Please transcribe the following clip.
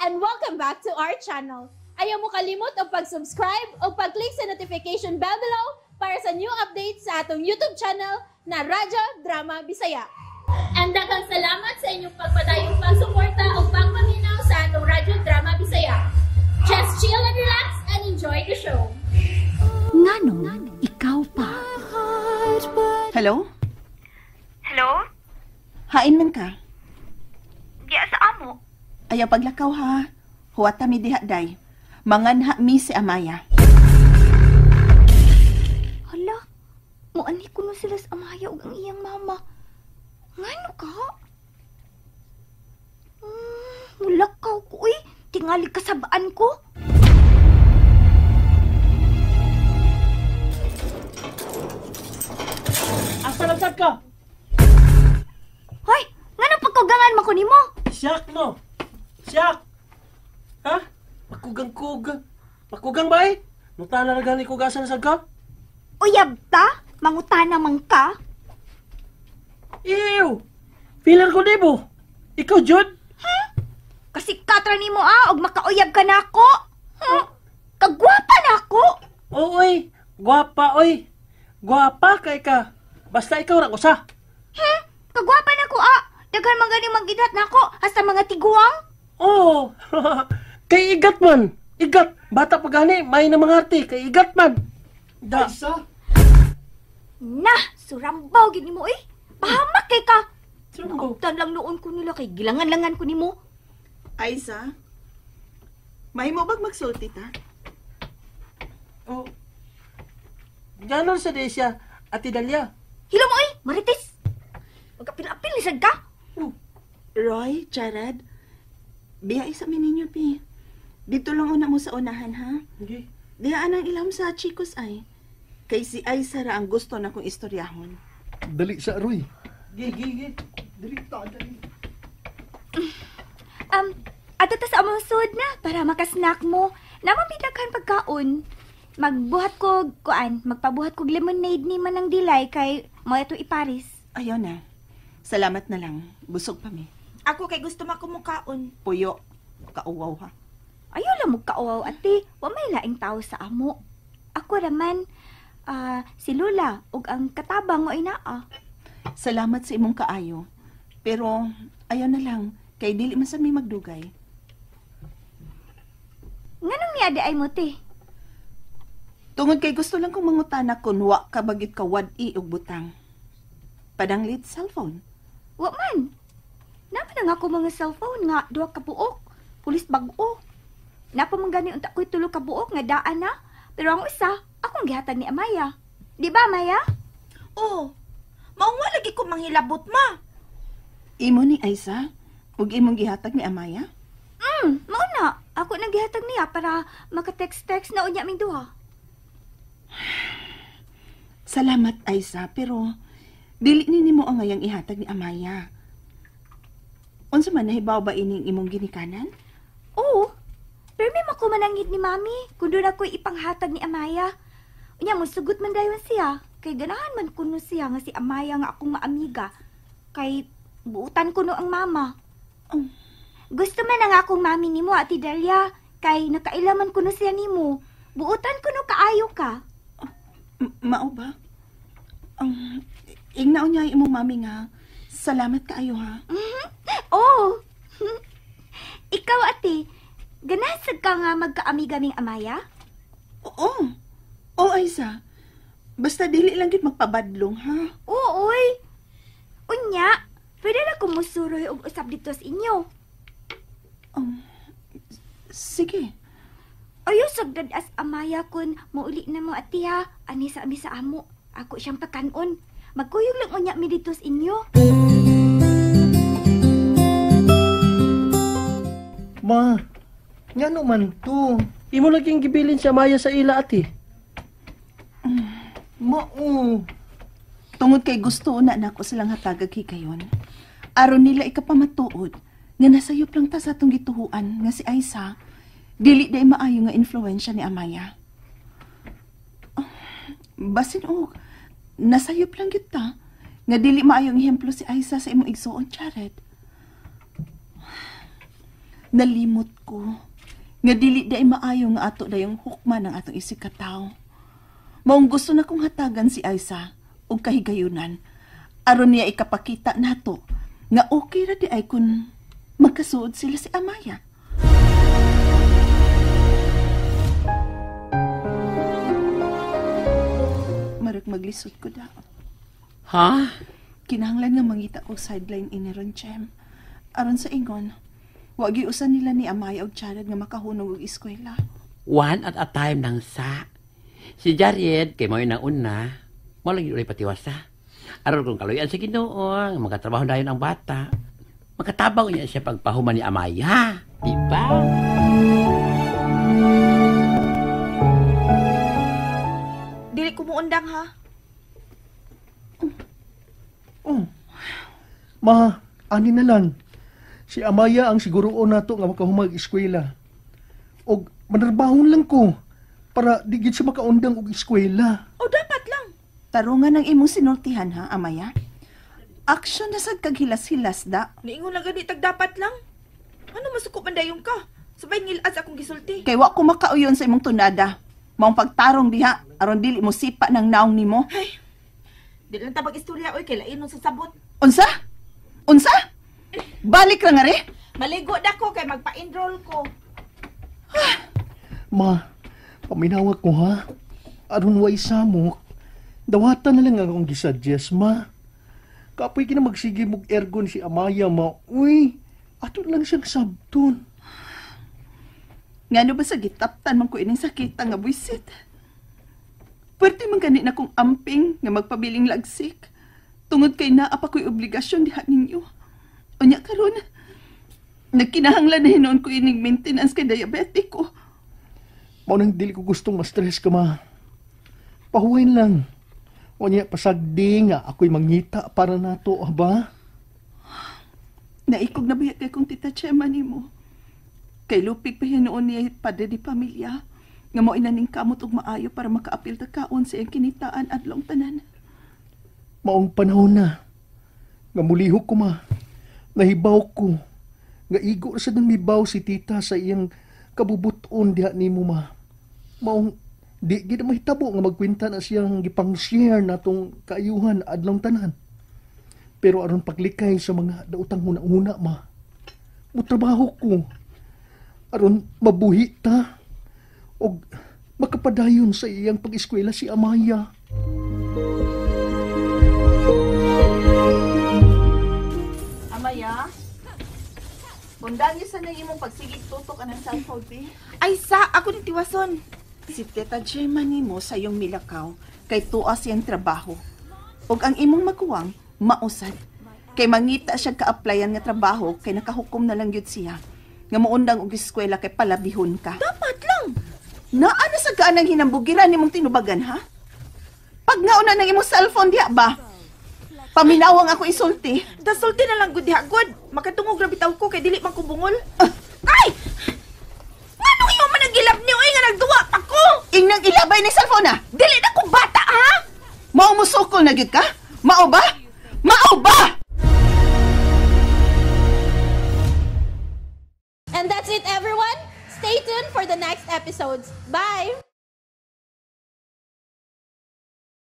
And welcome back to our channel. Ayaw mo kalimot og pag-subscribe o pag-click sa notification bell below para sa new updates sa atong YouTube channel na Radyo Drama Bisaya. And daghang salamat sa inyong pagpadayong pagsuporta o pagpaminaw sa atong Radyo Drama Bisaya. Just chill and relax and enjoy the show. Nganong ikaw pa? Hello? Hello? Hain man ka? Diya sa amo. Ayaw paglakaw ha. Huwat mi diha day. Manganha mi si Amaya. Hala, muani ko no sila sa Amaya ug ang iyang mama. Ngano ka? Mulakaw ko uy. Tingali kasabaan ko. Asa lang sad ka? Hoy, ngano pagkugangan man ko nimo? Siyak no. Siyak. Ha? Pakugang-kugang. Pakugang ba eh? Nutana na gani kugasan sa ka? Uyab ta? Mangutana man ka? Ew! Feeler ko dibo. Ikaw, Jud? Kasi katra nimo ah, og makauyab ka nako. Kagwapa nako. Oo, oy. Gwapa, oy. Gwapa kay ka. Basta ikaw ra usa. Kagwapa nako ah. Daghan man gani magidat nako hasta mga tiguang. Oo. Kay igat man. Igat. Bata pa gani, may na mga arte. Kay igat man. Da. Aisa? Na, surambaw gid nimo eh. Pahamak kay ka. Surambaw. Naugtan lang noon ko nila kay gilangan-langan ko nimo. Aiza? Mahimo bag magsulti ta? Oh. Ganon sa di siya, Ate Dalia. Hilo mo eh, Marites. Magkapil-apil ni sad ka. Oh. Roy, Jared, biya isa mi ninyo, pi. Dito lang una mo sa unahan, ha? Okay. Diha anang ilam sa Chicos ay. Kay si Aiza ra ang gusto na kong istoryahon. Dali sa Roy. Gi, gi, gi. Dali ta, dali. Ato ta sa among sud na para makasnack mo. Namang bidaghan pagkaon. Magbuhat ko kuan, magpabuhat kog lemonade ni Manang Dilay kay mo ito iparis. Ayaw na. Salamat na lang. Busog pa mi. Ako kay gusto makumukaon. Puyo. Kauwaw ha. Ayaw lang mo kauwaw ate, wa may laing tao sa amo. Ako raman si Lula ug ang katabang mo ay naa. Salamat sa imong kaayo. Pero ayaw na lang kay dili man sad mi magdugay. Nganong niya di ay mo te? Tungod kay gusto lang kong mangutana kun wa ka bagit ka wad-i og butang. Padanglit cellphone. Wa man. Naman ang ako mga cellphone nga duha ka buok, pulis bag-o. Napa man gani unta ko'y tulo ka buok nga daan na, pero ang usa akong gihatag ni Amaya. Di ba Amaya? Oh, maong wa lagi ko manghilabot ma. Imo ni Aiza ug imong gihatag ni Amaya? Mao na. Ako nang gihatag niya para maka-text-text na unya ming duha. Salamat Aiza, pero dili ni nimo ang ngayang ihatag ni Amaya. Unsa man nahibaw ba ining imong ginikanan? Oo. Pero may makumanangit ni Mami kung doon ako'y ipanghatag ni Amaya. Unya mo sugot man dayon siya. Kay ganahan man kuno siya nga si Amaya nga akong maamiga. Kay buutan kuno ang mama. Oh. Gusto man ang akong mami nimo, Ate Dalia. Kay nakailaman kuno siya nimo. Buutan kuno kaayo ka. Mao ba? Ingnaon niya imong mami nga. Salamat kaayo ha. Oo. Ikaw, ate, ganasag ka nga magkaamiga ming Amaya? Oo. Oo, Aiza. Basta dili lang gid magpabadlong ha. Oo, oy. Unya, pwede na kumusuroy og usap dito sa inyo. Sige. Ayaw sagdad as Amaya kun mauli na mo ate ha. Ani sa ami sa amo. Ako siyang pakanon. Magkuyog lang unya mi dito sa inyo. Ma, ngano man to? Imo laging gibilin si Amaya sa ila, ate. Mao. Tungod kay gusto na nako silang hatagag hikayon. Aron nila ikapamatuod nga nasayop lang ta sa atong gituhuan nga si Aiza dili day maayo nga influensya ni Amaya. Oh, basin og nasayop lang gyud ta nga dili maayong ehemplo si Aiza sa imong igsuon, Jared. Nalimot ko nga dili day maayo nga ato dayong hukman ang atong isigkatawo. Maong gusto na kong hatagan si Aiza og kahigayunan aron niya ikapakita nato nga okay ra di ay kun magkasuod sila si Amaya. Marag maglisod ko da. Ha? Kinahanglan nga mangita og sideline iniron, Chem. Aron sa ingon, wa giusan nila ni Amaya og Jared nga makahunong og eskwela. One at a time nang sa. Si Jared, kay mao nang una, mao lang yun patiwasa. Aron kung kaluyan sa Ginoo, makatrabaho dayon ang bata. Makatabang niya siya pagpahuman ni Amaya. Di ba? Dili ko muundang ha. Oh. Ma, ani na lang. Si Amaya ang siguroon nato nga makahumag eskwela. Og manarbahon lang ko para di gid siya makaundang og eskwela. O dapat lang. Tarungan ang imong sinultihan ha, Amaya. Aksyon na sad kag hilas-hilas da. Niingon lang gani tag dapat lang. Ano masuko man dayon ka? Sabay ngilad sa akong gisulti. Kay wa ko makauyon sa imong tunada. Maong pagtarong diha aron dili mo sipa ng naong nimo. Ay. Di lang ta mag-istorya oy kay lain sa sabot. Unsa? Unsa? Balik ra nga re. Maligo na ko kay magpa-enroll ko. Ma, paminawa ko ha. Aron way samok. Dawatan na lang ang akong gisuggest, ma. Kapoy kina magsige mog ergon si Amaya, ma. Uy, ato lang siyang sabton. Ngano ba sa gitaptan man ko ining sakita nga buisit? Pwerte man gani na kong amping nga magpabiling lagsik. Tungod kay naa pa ko'y obligasyon diha ninyo. Unya karon, nagkinahanglan na hinuon ko ining maintenance kay diabetic ko. Mao nang dili ko gustong ma-stress ka, ma. Pahuwain lang. Unya pasagdi nga ako'y mangita para nato, ha ba? Naikog na biya kay kong Tita Chema nimo. Kay lupig pa hinuon niya padre di pamilya. Nga mao inaning kamot og maayo para makaapil ta kaon sa iyang kinitaan adlong tanan. Maong panahon na. Nga mulihok ko, ma. Nahibaw ko. Nga igo sa nang mibaw si tita sa iyang kabubuton diha nimo, ma. Maong di gid mahitabo nga magkwenta na siyang gipang-share natong kaayuhan adlong tanan. Pero aron paglikay sa mga daotang huna-huna, ma. Mutrabaho ko. Aron mabuhi ta og makapadayon sa iyang pag-eskwela si Amaya. Amaya, pundan niyo sa nang imong pagsigig tutok anang cellphone, bi. Ay sa ako ni tiwason. Si Tita Gemma nimo sa iyong milakaw kay tuwa siyang trabaho. Ug ang imong maguwang mausad. Kay mangita siya ka-applyan nga trabaho kay nakahukom na lang gyud siya. Nga moundang og eskwela kay palabihon ka. Dapat lang. Naa na sa gaan ang hinambugiran nimong tinubagan, ha? Pag nauna ng imong cellphone diha ba? Paminawang ako isulti. Dasulti na lang gud diha gud. Makatungog ra bitaw ko kay dili man ko bungol. Ay! Nganong imo man ang gilab ni oy nga nagduwa pa ko? Ingnang ilabay ni cellphone ah. Dili na ko bata ha? Mao musukol na gyud ka? Mao ba? Mao ba? And that's it, everyone. Stay tuned for the next episodes. Bye!